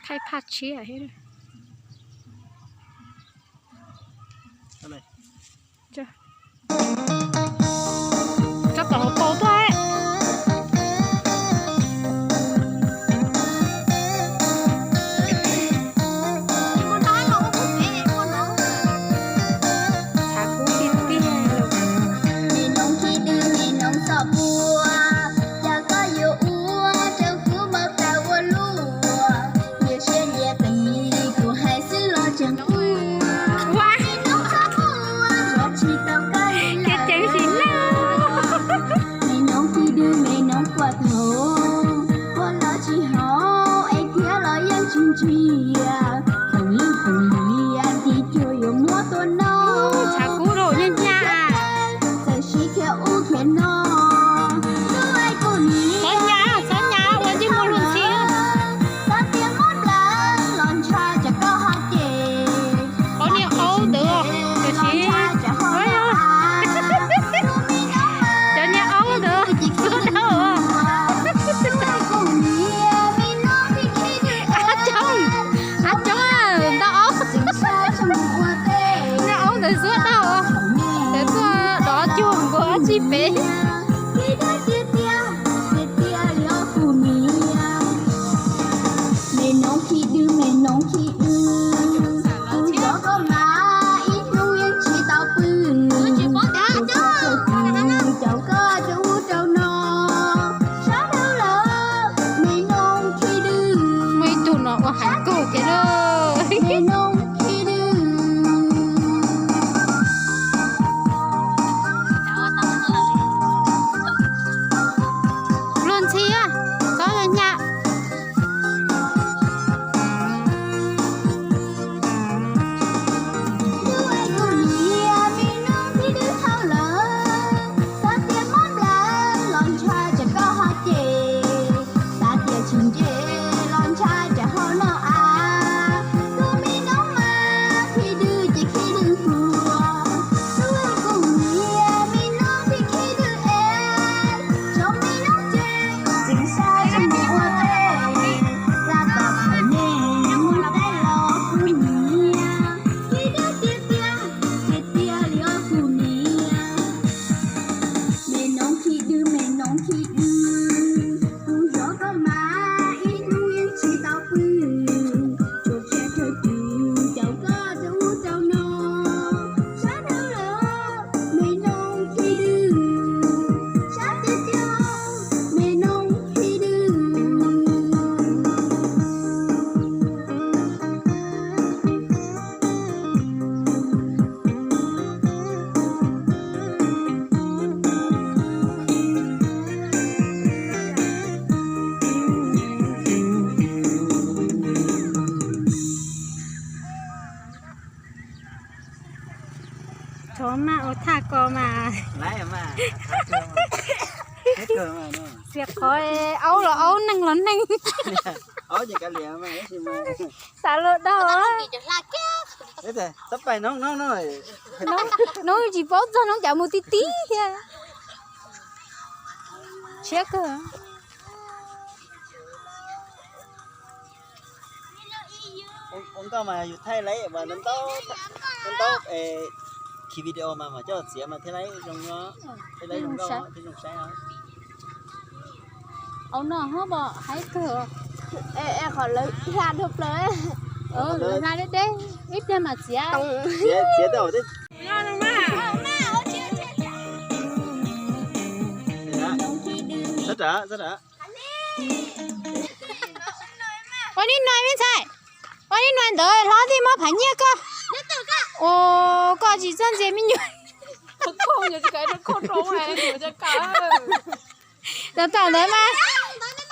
Tej phaj tshiab thiab. Tso tom hauv paus tuaj. Tshav kub tiag tiag. Me noog khib dwb, me noog txom puag, cas koj yuav ua rau kuv maj plab ua luaj. Niam siab liam qis, kuv hais xwb los tseem quaj. Me noog txom puag, zov tsis tau koj li lawm. Me noog khib dwb, me noog puag thaum, ua los tsis haum, es thiab los yeej tsis ntsia. Pheej lwj pheej liam, tig cuag yuav muab tua noj. Tshav kub rau nyab nyab. Txawm sib khiav ub khiav no, tus kuv niam, txhob nyab, txhob nyab, ua ntsej muag luag ntxhi. Xav tias mob nplawv los ntshai tsam koj ho cem. Qhov niag aub ntawd, tiam sis cov niag aub ntawd xub dawb. Ab coob, ab coob, ntau aub. Niag aub ntawd xub dawb, ces tuaj dov cuag nkaus dab tsi pem. Me noog khib dwb, me noog khib dwb, kuv zov koj mas ib hnub yeej tsis tau pw. Kuv txhob txwm caum koj rau ub rau no, sab dhau lawm me noog khib dwb. Muaj ib tug no ua heev kawg kiag na. Me noog khib dwb. Luag ntxhi, txhob nyab. Kuv niam, me noog khib dwb dhau lawm, xav tias mob nplawv los ntshai tsam koj ho cem, xav tias tsis ntse los ntshai tsam ho noj av. Tus me noog mas khib dwb ces khib dwb hua. Tus kuv niam, me noog khib khib dwb es, tsoom me noog ces tseem sab tsis mus ua teb, laj tom qhov nej mus teb los kuv niam, khib dwb tiag tiag, tiag tiag li os kuv niam. Me noog khib dwb, me noog khib dwb, kuv zov koj mas ib hnub yeej tsis tau pw, tsuas tshaib thawj twg caum koj rau ub rau no, sab dhau lawm me noog khib dwb, sab tiag tiag me noog khib dwb. Tsov mas ua thaj ko mas. Xiam qhov aub los aub, neeg los neeg. Xav los daug. Noob tsis paub txog noob cas mus tib tib thiab. Siab kawg. Ua nkauj mas yus thaij laiv ntau ntau, khi video mas mam coj txiav mas thiaj li zoo, thiaj li zoo nkauj, thiaj zoo saib. Au no hov pom haib kawg. Qhov lawv hla dhau plaws. Lawv hla deb deb, ib pliag mam txiav. Txiav, txiav tej. Ua nib nua me ntxhais, ua nib nua ntawd hlob thiaj muab phav nyiaj koj. Ua koj tsis txawj ntxias me nyuam. Tam ntawd mas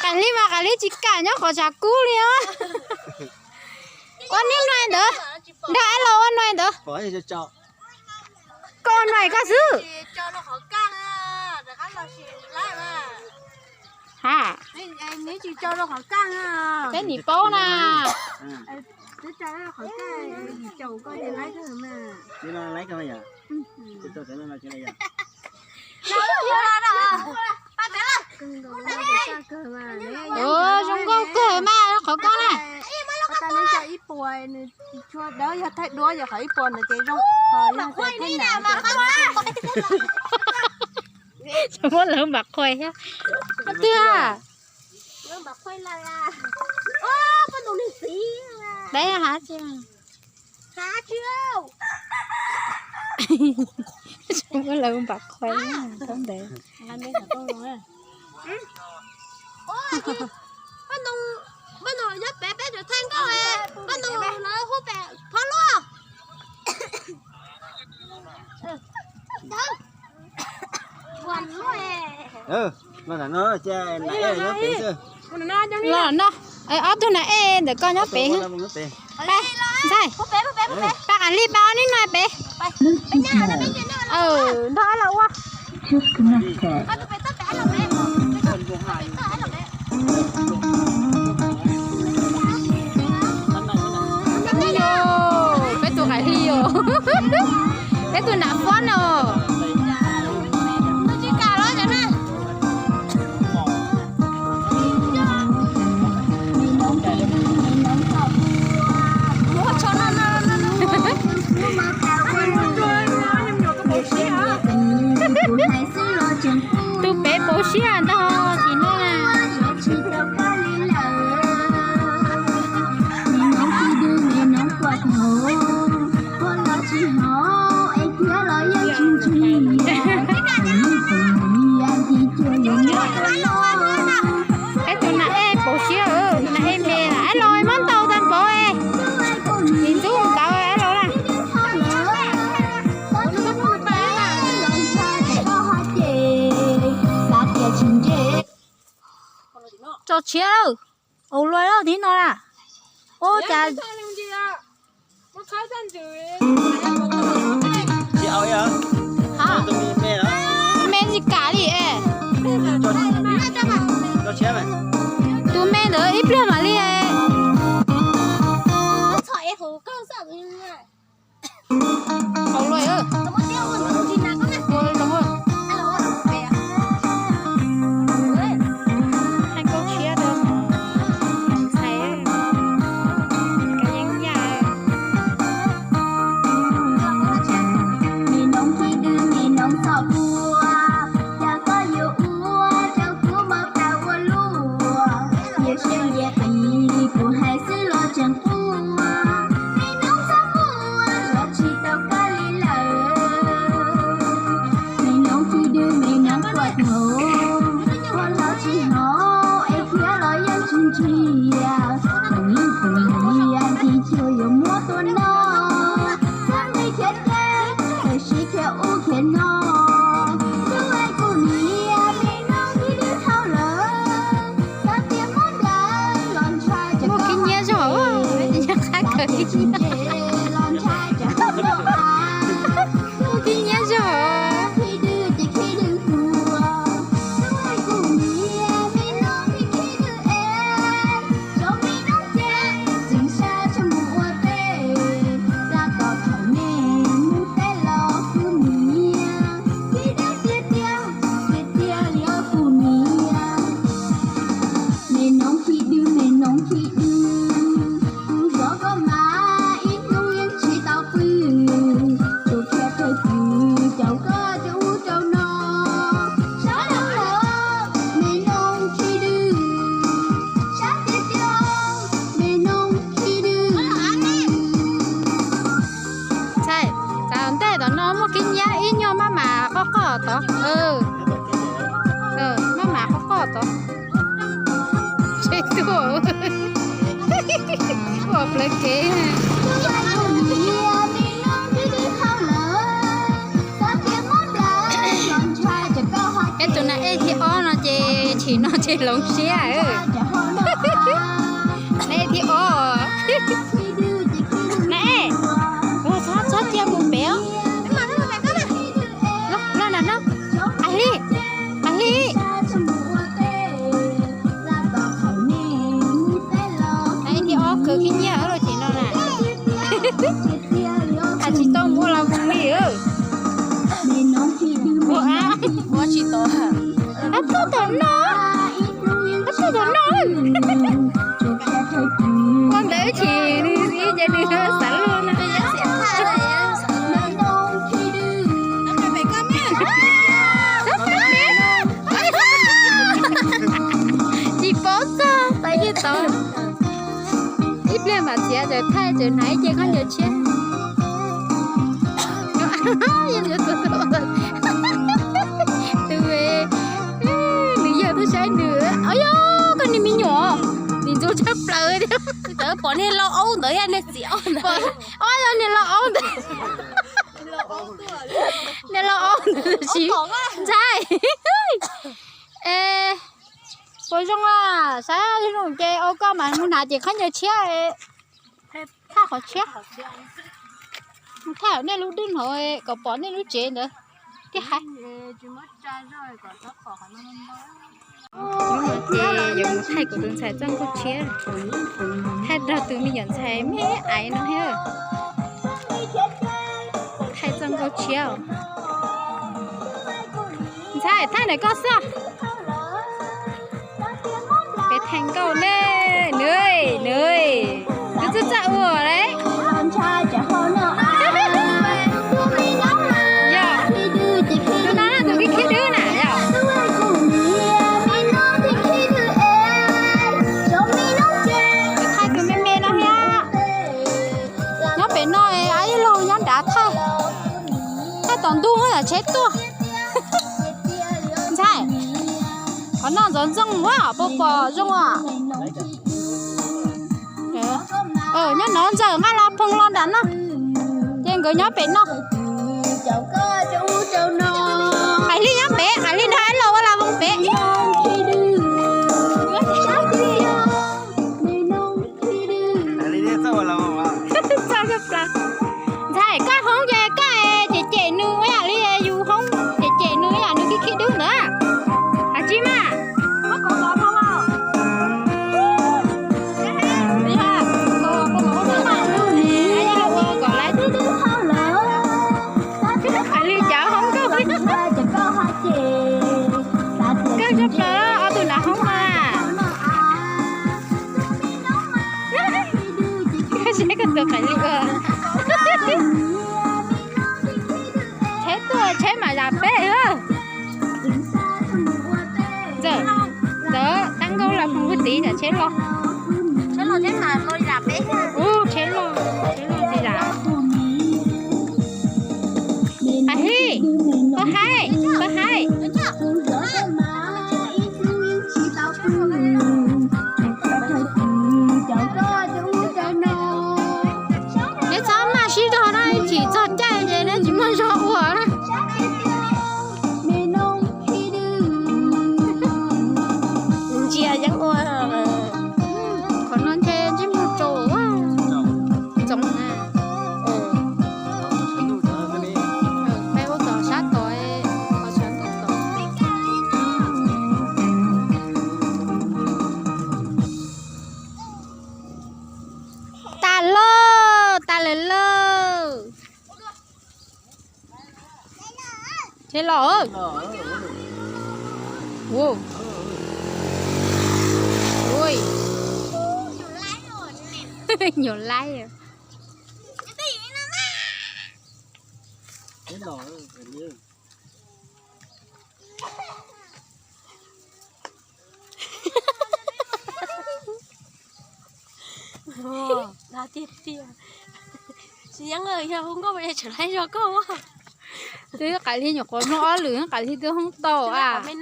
Qaim Lis mas Qaim Lis tsis kam nyob qhov tshav kub li os. Ua nib nua ntawd, nrog ab los ua nua ntawd. Koj ua nua koj xwb. Ha, peb nim paub na. Zoo nkauj kawg mas qhov koj na. Nws tsis tshua dawb, yog thaij duab yog qhov ib puas ntawd ces zoo. Muab lawv npam qhuav thiab. Twg a? Dab ha tsi? Muab lawv npam qhuav thiab ntawd. Los no, ob tug nas ej ntawm koj nyob pem. Ntxhais, pab Qas Lis pab ob nib no pem. Nrog los ua. Peb tus Qas Lis os, peb tus nas fuab no. Tus pem pauv siab ntag tim no na. Peb tus nas ej pauv siab, nas ej me, ab los muab ntaus tag npaum es. Tus ntxub ntawd ab los na. Tso tshiab lawm. Ua luaj lawm tim no na. Ua cas me tsis kam li es. Tus me ntawd ib pliag mam li. Ua luaj. Ua zoo. Hais nkauj tshiab rau ntxhais koj yeej yaj. Muaj khib nyiab zog, qab kawg. Muaj khib nyiab zog. Ntxhais, txav ntej tom no muaj khib nyiab ib nyuag maj mam qoj qoj tod. Maj mam qoj qoj tod. Tseg tuaj, tuaj plawv kev. Peb tus nas ej thib ob no ces chim no ces hloov siab. Nas ej thib ob. Nas ej, ua txhob txhob cia mus pem os. Los, los nram no. Qas Lis, Qas Lis. Nas ej thib ob kawg khib nyiab lawm tim no na. Hais tsis tau mus los mus li. Ua, ua tsis tau. Ab, tuaj tom no. Ab, tuaj tom no. Ua ntawd chim ib ce. Nws xav luag no. Tsis paub txog, tau yeej tau. Ib pliag mam txiav tawm thaij tawm hnav ib ce khaub ncaws tshiab. Tus, nws yog tub saib nws. Au yog, koj niag me nyuam, nim ntxuav tshaj plaws thiab. Txawm pom niag lau aub ntawd thiab niag txiv aub ntawd. Ob, yog niag lau aub ntawd. Niag lau aub ntawd tsis ntxhais. Es puas zoo a? Saib zoo ces ua koj mam mus hnav ces khaub ncaws tshiab, thaj qhov tshiab. Mus thaj nej lub dwb hauv kom pom nej lub tsev ntawd. Tij hais. Hnub no ces yuav mus thaij kuv tus ntxhais txoj nkauj tshiab, thaij nrog tus me nyuam ntxhais me aiv no thiab. Thaij txoj nkauj tshiab. Ntxhais, thaij ntawm koj xwb. Peb thaij nkauj ne, nws, nws, nws txawj txawj ua lawm. Yog, tus no tus khib khib dwb na yog. Thaij tus me me no thiab. Nyob pem no, ib leeg nyob nrad thaij. Thaij tom ntug tsheb tuaj. Ntxhais, qhov no ntxoov ntxoo ua puas pom zoo os. Nyob nov ntxawm nqaj la phoov los nram no, ces nkawd nyob pem no. Qais Hli nyob pem, Qais Hli nrog Ab Laus ua la voos pem. Ntxhais, koj hoob ces koj cem cem nws ib yam li yus hoob cem cem nws ib yam nws khib khib dwb ntawd. Hais tsis mas. Qais Hli cas hoob kawg. Kawg tshaj plaws ob tug nram hoob mas. Saib koj tus Qais Hli ua. Tsheb tuaj tsheb mam zam peb. Ntxawm, ntxawm, tab nkaub los phoov pub tid tsam tsheb los. Ub, tsheb los, tsheb los tsis zam. Qais Hli, Paj Haib, Paj Haib. Neb txhob maj sib zog na, ib chim txog caij ces neb tsis muaj zog ua na. Ntsia yeeb ua. Qhov no ntshe ntsej muag tsaus ntxoov na. Peb ua tom sab tod, qhov sab tod. Tas lauj, tas lawm lauj. Tsheb los. Nyuam laib. Dag tiag tiag. Tsis yeeb, yog hu nkauj es tseem laib zog koj. Twb Qais Hli nyuam qhuav mloog ob lwm, Qais Hli twb hoob tau a. Me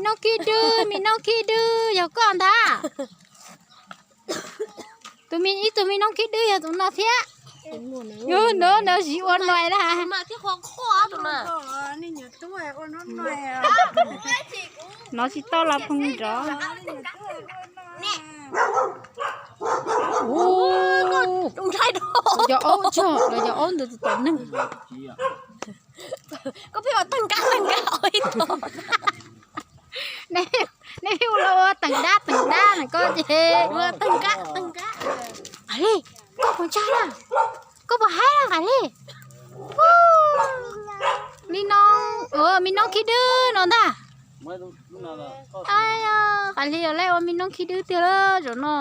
noob khib dwb, me noob khib dwb yog koj ntag. Tus me, ib tug me noob khib dwb yog tus no thiab. Yog ntawd no tsis ua nais na. No tsis tau los phoov nrov. Ua, cov aub tsuag los cov aub ntawd tus tom neeg. Koj pheej ua tag nkab tag nkab ua ib tog. Nej pheej ua los ua teem dab teem dab na koj ces ua tag nkab tag nkab. Qais Hli, koj puas ntshai na? Koj puas haib na Qais Hli? Li no, me noob khib dwb no ntag. Li yog lawv ua me noob khib dwb tiag lawm zaum no.